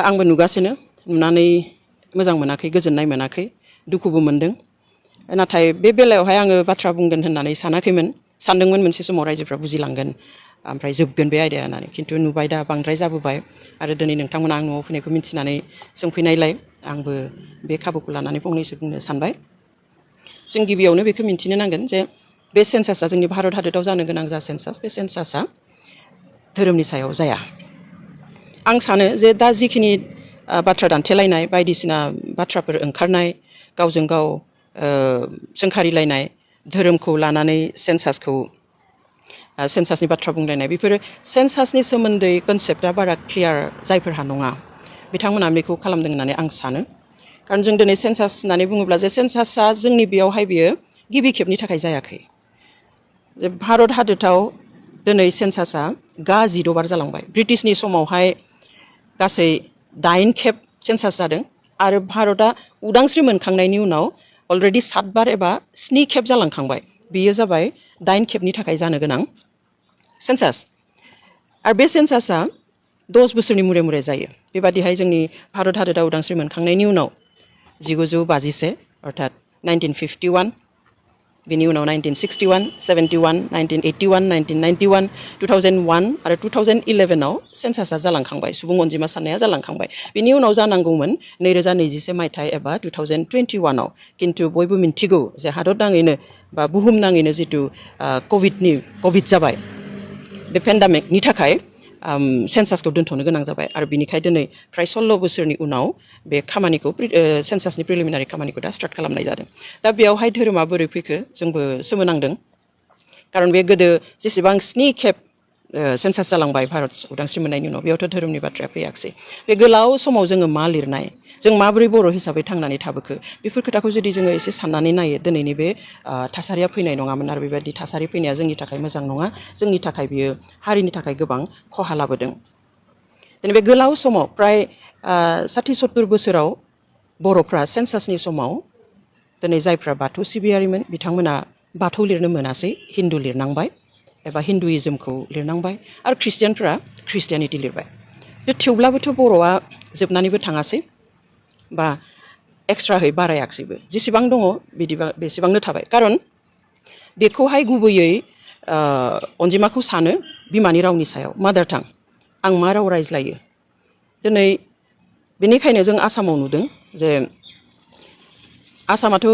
आंबो नुगासिनो नुनानै मोजां मोनाखै गोजोननाय मोनाखै दुखुबो मोनदों नाथाय बे बेलायावहाय आङो बाथ्रा बुंगोन होननानै सानाखैमोन सानदोंमोन मोनसे समाव रायजोफ्रा बुजिलांगोन ओमफ्राय जोबगोन बे आयदाया होननानै खिन्थु नुबाय दा बांद्राय जाबोबाय आरो दिनै नोंथांमोना आं न'आव फैनायखौ मिथिनानै सोंफैनायलाय आंबो बे खाबुखौ लानानै फंनैसो बुंनो सानबाय जों गिबियावनो बेखौ मिन्थिनो नांगोन जे बे सेन्सासआ जोंनि भारत हादराव जानो गोनां जा सेन्सास बे सेन्सासआ धोरोमनि सायाव जाया आं सानो जे दा जिखिनि बाथ्रा दान्थेलायनाय बायदिसिना बाथ्राफोर ओंखारनाय गावजों गाव सोंखारिलायनाय धोरोमखौ लानानै सेन्सासनि बाथ्रा बुंलायनाय बेफोरो सेन्सासनि सोमोन्दै कनसेप्टआ बारा क्लियार जायफोरहा नङा बिथांमोना बेखौ खालामदों होननानै आं सानो खारन जों दिनै सेन्सास होननानै बुङोब्ला जे सेन्सासआ जोंनि बेयावहाय बियो गिबि खेबनि थाखाय जायाखै भारत हादराव दिनै सेन्सासआ गा 16 बार जालांबाय ब्रिटिशनि समावहाय गासै 8 खेब सेन्सास जादों आरो भारतआ उदांस्रि मोनखांनायनि उनाव अलरेडि 7 बार एबा 7 खेब जालांखांबाय बेयो जाबाय 8 खेबनि थाखाय जानो गोनां सेन्सास आरो बे सेन्सासआ 10 बोसोरनि मुरे मुरे जायो बेबादिहाय जोंनि भारत हादरा उदांस्रि मोनखांनायनि उनाव 1951 अर्थात 1951 बिनि उनाव 1961, 71, 1981, 1991, 2001 आरो 2011 आव सेन्सासआ जालांखांबाय सुबुं अनजिमा साननाया जालांखांबाय बिनि उनाव जानांगौमोन 2021 मायथाइ एबा 2021 आव किन्तु बयबो मिन्थिगौ जे हादर नाङैनो बा बुहुम नाङैनो जितु कभिड जाबाय बे पेन्डेमिकनि थाखाय सेन्सासखौ दोनथ'नो गोनां जाबाय आरो बिनिखाय दिनै फ्राय 16 बोसोरनि उनाव बे खामानिखौ सेन्सासनि प्रिलिमिनारि खामानिखौ दा स्टार्ट खालामनाय जादों दा बेयावहाय धोरोमा बोरै फैखो जोंबो सोमोनांदों खारन बे गोदो जेसेबां 7 खेब सेन्सास जालांबाय भारत उदांस्रि मोननायनि उनाव बेयावथ' धोरोमनि बाथ्राया फैयाखसै बे गोलाव समाव जोङो मा लिरनाय जों माबोरै बर' हिसाबै थांनानै थाबोखो बेफोर खोथाखौ जुदि जोङो एसे साननानै नायो दिनैनि बे थासारिया फैनाय नङामोन आरो बेबायदि थासारि फैनाया जोंनि थाखाय मोजां नङा जोंनि थाखाय बियो हारिनि थाखाय गोबां खहा लाबोदों दिनै बे गोलाव समाव प्राय 60-70 बोसोराव बर'फ्रा सेन्सासनि समाव दिनै जायफ्रा बाथौ सिबियारिमोन बिथांमोना बाथौ लिरनो मोनासै हिन्दु लिरनांबाय एबा हिन्दुइज्मखौ लिरनांबाय आरो ख्रिस्टियानफ्रा ख्रिस्टियानिटि लिरबाय थेवब्लाबोथ' बर'आ जोबनानैबो थाङासै बा एक्सट्राहै बारायाखसैबो जेसेबां दङ बिदिबा बेसेबांनो थाबाय खारन बेखौहाय गुबैयै अनजिमाखौ सानो बिमानि रावनि सायाव मादार टां आं मा राव रायज्लायो दिनै बेनिखायनो जों आसामाव नुदों जे आसामाथ'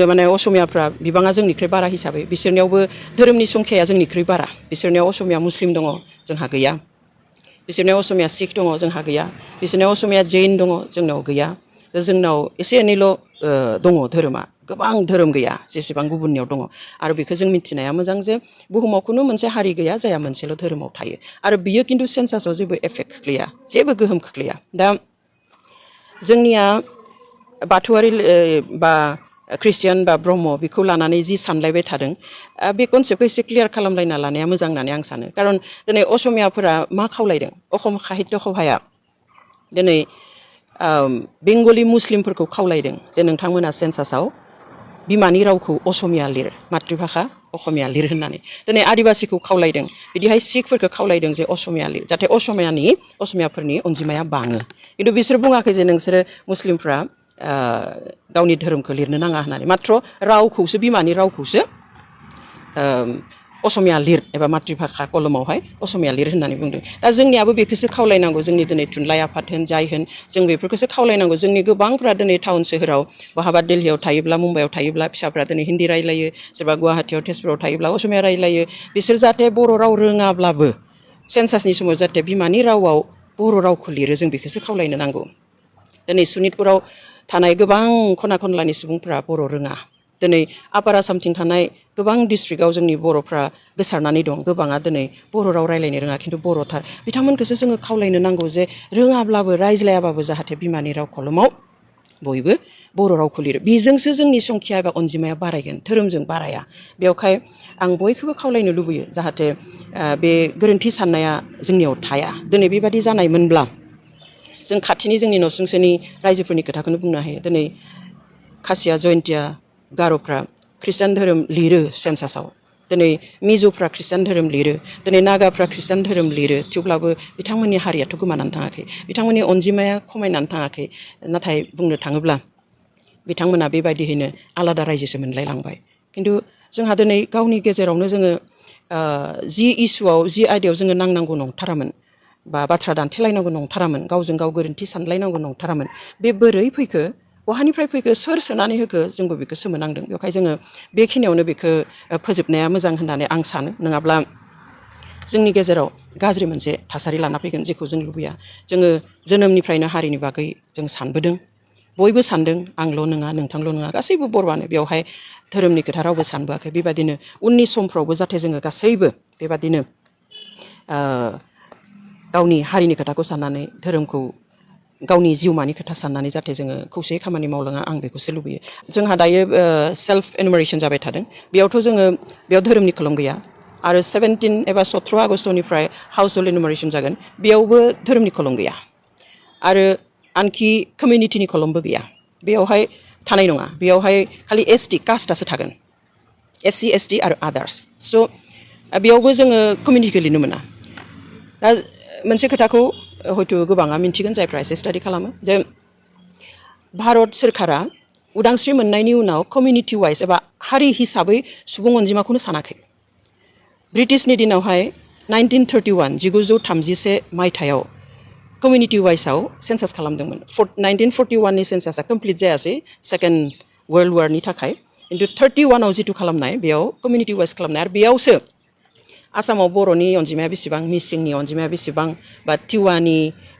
माने असमियाफ्रा बिबाङा जोंनिख्रुइ बारा हिसाबै बिसोरनियावबो धोरोमनि संख्याया जोंनिख्रुइ बारा बिसोरनियाव असमिया मुस्लिम दङ जोंहा गैया बिसोरनियाव असमिया सिख दङ जोंहा गैया बिसोरनियाव असमिया जैन दङ जोंनाव गैया जोंनाव एसे एनैल' दङ धोरोमा गोबां धोरोम गैया जेसेबां गुबुननियाव दङ आरो बेखौ जों मिथिनाया मोजां जे बुहुमाव खुनु मोनसे हारि गैया जाया मोनसेल' धोरोमाव थायो आरो बियो खिन्थु सेन्सासआव जेबो एफेक्ट खोख्लैया जेबो गोहोम खोख्लैया दा जोंनिया बाथौआरि बा ख्रिस्टियान बा ब्रह्म बेखौ लानानै जि सानलायबाय थादों बे कनसेप्टखौ एसे क्लियार खालामलायना लानाया मोजां होननानै आं सानो खारन दिनै असमियाफोरा मा खावलायदों अखम साहित्य सभाया दिनै बेंगलि मुस्लिमफोरखौ खावलायदों जे नोंथांमोना सेन्सासआव बिमानि रावखौ असमिया लिर मातृभाषा असमिया लिर होननानै दिनै आदिबासिखौ खावलायदों बिदिहाय सिखफोरखौ खावलायदों जे असमिया लिर जाहाथे असमियाफोरनि अनजिमाया बाङो खिन्थु बिसोर बुङाखै जे नोंसोरो मुस्लिमफ्रा गावनि धोरोमखौ लिरनो नाङा होननानै मात्र रावखौसो बिमानि रावखौसो असमिया लिर एबा मातृभाषा कलमावहाय असमिया लिर होननानै बुंदों दा जोंनियाबो बेखौसो खावलायनांगौ जोंनि दिनै थुनलाइ आफाद होन जाय होन जों बेफोरखौसो खावलायनांगौ जोंनि गोबांफ्रा दिनै टाउन सोहोराव बहाबा दिल्लीयाव थायोब्ला मुम्बाइआव थायोब्ला फिसाफ्रा दिनै हिन्दी रायलायो सोरबा गुवाहाटीयाव तेजपुराव थायोब्ला असमिया रायलायो बिसोर जाहाथे बर' राव रोङाब्लाबो सेन्सासनि समाव जाहाथे बिमानि रावाव बर' रावखौ लिरो जों बेखौसो खावलायनो नांगौ दिनै सनितपुराव थानाय गोबां खना खनलानि सुबुंफ्रा बर' रोङा दिनै आपार आसामथिं थानाय गोबां डिस्ट्रिक्टआव जोंनि बर'फ्रा गोसारनानै दं गोबाङा दिनै बर' राव रायलायनो रोङा खिन्थु बर'थार बिथांमोनखौसो जोङो खावलायनो नांगौ जे रोङाब्लाबो रायज्लायाबाबो जाहाथे बिमानि राव कलमाव बयबो बर' रावखौ लिरो बेजोंसो जोंनि संख्या एबा अनजिमाया बारायगोन धोरोमजों बाराया बेवहाय आं बयखौबो खावलायनो लुबैयो जाहाथे बे गोरोन्थि साननाया जोंनियाव थाया दिनै बेबादि जानायमोनब्ला जों खाथिनि जोंनि नसुंसेनि रायजोफोरनि खोथाखौनो बुंनो हायो दिनै खासिया जयन्तिया गार'फ्रा ख्रिस्टान धोरोम लिरो सेन्सासआव दिनै मिज'फ्रा ख्रिस्टान धोरोम लिरो दिनै नागाफ्रा ख्रिस्टान धोरोम लिरो थेवब्लाबो बिथांमोननि हारियाथ' गोमानानै थाङाखै बिथांमोननि अनजिमाया खमायनानै थाङाखै नाथाय बुंनो थाङोब्ला बिथांमोना बेबायदियैनो आलादा रायजोसो मोनलायलांबाय खिन्थु जोंहा दिनै गावनि गेजेरावनो जोङो जि इस्युआव जि आयदायाव जोङो नांनांगौ नंथारामोन बा बाथ्रा दान्थेलायनांगौ नंथारामोन गावजों गाव गोरोन्थि सानलायनांगौ नंथारामोन बे बोरै फैखो बहानिफ्राय फैखो सोर सोनानै होखो जोंबो बेखौ सोमोनांदों बेवहाय जोङो बेखिनियावनो बेखौ फोजोबनाया मोजां होननानै आं सानो नङाब्ला जोंनि गेजेराव गाज्रि मोनसे थासारि लाना फैगोन जेखौ जों लुबैया जोङो जोनोमनिफ्रायनो हारिनि बागै जों सानबोदों बयबो सानदों आंल' नङा नोंथांल' नङा गासैबो बर'आनो बेवहाय धोरोमनि खोथा रावबो सानबोआखै बेबादिनो उननि समफ्रावबो जाहाथे जोङो गासैबो बेबादिनो गावनि हारिनि खोथाखौ साननानै धोरोमखौ गावनि जिउमानि खोथा साननानै जाहाथे जोङो खौसेयै खामानि मावलाङा आं बेखौसो लुबैयो जोंहा दायो सेल्फ एनुमारेसन जाबाय थादों बेयावथ' जोङो बेयाव धोरोमनि खोलोम गैया आरो 17 एबा 17 आगस्टनिफ्राय हाउस हल्ड एनुमारेसन जागोन बेयावबो धोरोमनि खोलोम गैया आरो आनखि कमिउनिटिनि कलमबो गैया बेयावहाय थानाय नङा बेयावहाय खालि एसटि कास्टआसो थागोन एससि एसटि आरो आदार्स स' बेयावबो जोङो कमिउनिटिखौ लिरनो मोना दा मोनसे खोथाखौ हयथ' गोबाङा मिन्थिगोन जायफ्रा एसे स्टाडि खालामो जे भारत सोरखारा उदांस्रि मोननायनि उनाव कमिउनिटि वाइज एबा हारि हिसाबै सुबुं अनजिमाखौनो सानाखै ब्रिटिशनि दिनावहाय 1931 मायथाइयाव कमिउनिटि वाइसआव सेन्सास खालामदोंमोन 1941नि सेन्सासआ कमप्लिट जायासै सेकेन्ड वर्ल्ड वारनि थाखाय खिन्थु 31आव जिथु खालामनाय बेयाव कमिउनिटि वाइस खालामनाय आरो बेयावसो आसामाव बर'नि अनजिमाया बेसेबां मिसिंनि अनजिमाया बेसेबां बा टिवानि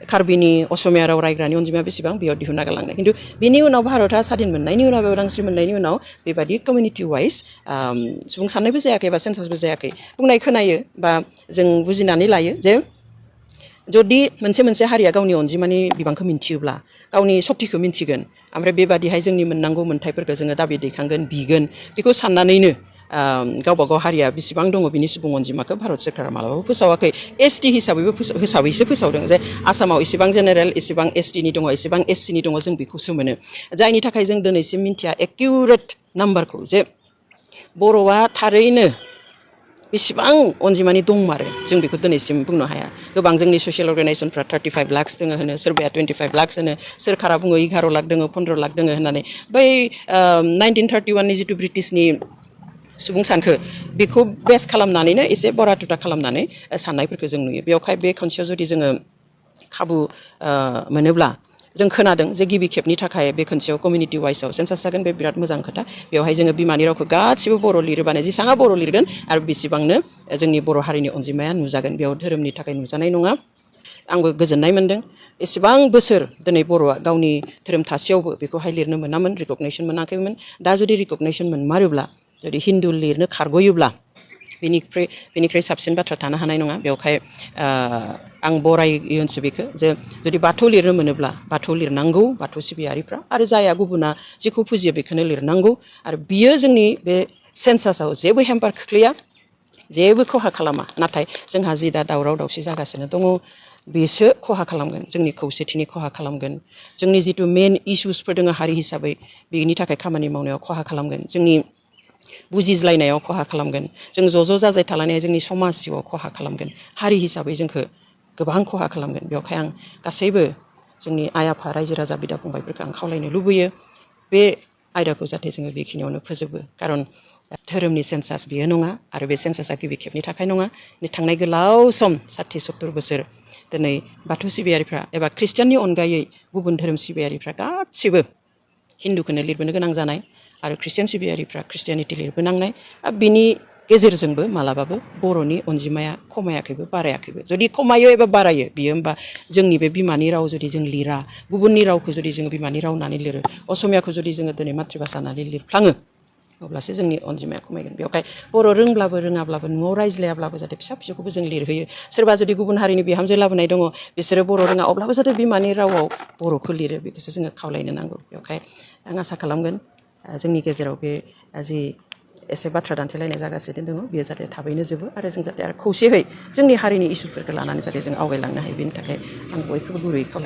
कार्बिनि असमिया राव रायग्रानि अनजिमाया बेसेबां बेयाव दिहुनना गालांनाय खिन्थु बिनि उनाव भारतआ स्वाधीन मोननायनि उनाव उदांस्रि मोननायनि उनाव बेबायदि कमिउनिटि वाइस सुबुं साननायबो जायाखै बा सेन्सासबो जायाखै बुंनाय खोनायो बा जों बुजिनानै लायो जे जुदि मोनसे हारिया गावनि अनजिमानि बिबांखौ मिन्थियोब्ला गावनि सक्तिखौ मिन्थिगोन ओमफ्राय बेबादिहाय जोंनि मोननांगौ मोन्थायफोरखौ जोङो दाबि दैखांगोन बिगोन बेखौ साननानैनो गावबा गाव हारिया बेसेबां दङ बिनि सुबुं अनजिमाखौ भारत सोरखारा मालाबाबो फोसावाखै एसटि हिसाबैसो फोसावदों जे आसामाव इसेबां जेनेरेल इसेबां एसटिनि दङ इसेबां एससिनि दङ जों बेखौसो मोनो जायनि थाखाय जों दिनैसिम मिन्थिया एकिउरेट नाम्बारखौ जे बर'आ थारैनो बेसेबां अनजिमानि दंमारो जों बेखौ दिनैसिम बुंनो हाया गोबां जोंनि ससियेल अर्गानाइजेसनफ्रा 35 लाख दङ होनो सोरबाया 25 लाख होनो सोरखारा बुङो 11 लाख दङ 15 लाख दङ होननानै बै 1931नि जिथु ब्रिटिशनि सुबुं सानखो बेखौ बेस खालामनानैनो एसे बरा तुटा खालामनानै साननायफोरखौ जों नुयो बेवहाय बे खनसेयाव जुदि जोङो खाबु मोनोब्ला जों खोनादों जे गिबि खेबनि थाखाय बे खनसेयाव कमिउनिटि वाइसआव सेन्सास जागोन बे बिराद मोजां खोथा बेवहाय जोङो बिमानि रावखौ गासिबो बर' लिरोबानो जेसेबां बर' लिरगोन आरो बेसेबांनो जोंनि बर' हारिनि अनजिमाया नुजागोन बेयाव धोरोमनि थाखाय नुजानाय नङा आंबो गोजोननाय मोनदों एसेबां बोसोर दिनै बर'आ गावनि धोरोम थासेयावबो बेखौहाय लिरनो मोनामोन रिकगनाइसन मोनाखैमोन दा जुदि रिकगनाइसन मोनमारोब्ला जुदि हिन्दु लिरनो खारग'योब्ला बेनिख्रुइ साबसिन बाथ्रा थानो हानाय नङा बेवहाय आं बरायोसो बेखौ जे जुदि बाथौ लिरनो मोनोब्ला बाथौ लिरनांगौ बाथौ सिबियारिफ्रा आरो जाया गुबुना जेखौ फुजियो बेखौनो लिरनांगौ आरो बियो जोंनि बे सेन्सासाव जेबो हेम्पार खोख्लैया जेबो खहा खालामा नाथाय जोंहा जि दा दावराव दावसि जागासिनो दङ बेसो खहा खालामगोन जोंनि खौसेथिनि खहा खालामगोन जोंनि जिथु मेन इस्युसफोर दङ हारि हिसाबै बेनि थाखाय खामानि मावनायाव खहा खालामगोन जोंनि बुजिज्लायनायाव खहा खालामगोन जों ज' जाजाय थालायनाया जोंनि समाज जिउआव खहा खालामगोन हारि हिसाबै जोंखौ गोबां खहा खालामगोन बेवहाय आं गासैबो जोंनि आइ आफा रायजो राजा बिदा फंबायफोरखौ आं खावलायनो लुबैयो बे आयदाखौ जाहाथे जोङो बेखिनियावनो फोजोबो खारन धोरोमनि सेन्सास बेयो नङा आरो बे सेन्सासा गिबि खेबनि थाखाय नङा थांनाय गोलाव सम 60-70 बोसोर दिनै बाथौ सिबियारिफ्रा एबा ख्रिस्टियाननि अनगायै गुबुन धोरोम सिबियारिफ्रा गासिबो हिन्दुखौनो लिरबोनो गोनां जानाय आरो ख्रिस्टियान सिबियारिफ्रा ख्रिस्टियानिटि लिरबोनांनाय बिनि गेजेरजोंबो मालाबाबो बर'नि अनजिमाया खमायाखैबो बारायाखैबो जुदि खमायो एबा बारायो बियो होमबा जोंनि बे बिमानि राव जुदि जों लिरा गुबुननि रावखौ जुदि जोङो बिमानि राव होननानै लिरो असमियाखौ जुदि जोङो दिनै मातृभाषा होननानै लिरफ्लाङो अब्लासो जोंनि अनजिमाया खमायगोन बेवहाय बर' रोंब्लाबो रोङाब्लाबो न'आव रायज्लायाब्लाबो जाहाथे फिसा फिसौखौबो जों लिरहोयो सोरबा जुदि गुबुन हारिनि बिहामजो लाबोनाय दङ बिसोरो बर' रोङा अब्लाबो जाहाथे बिमानि रावाव बर'खौ लिरो बेखौसो जोङो खावलायनो नांगौ बेवहाय आं आसा खालामगोन जोंनि गेजेराव बे जि एसे बाथ्रा दान्थेलायनाय जागासिनो दङ बेयो जाहाथे थाबैनो जोबो आरो जों जाहाथे आरो खौसेयै जोंनि हारिनि इसुफोरखौ लानानै जाहाथे जों आवगायलांनो हायो बेनि थाखाय आं बयखौबो गुरैयै खावलाय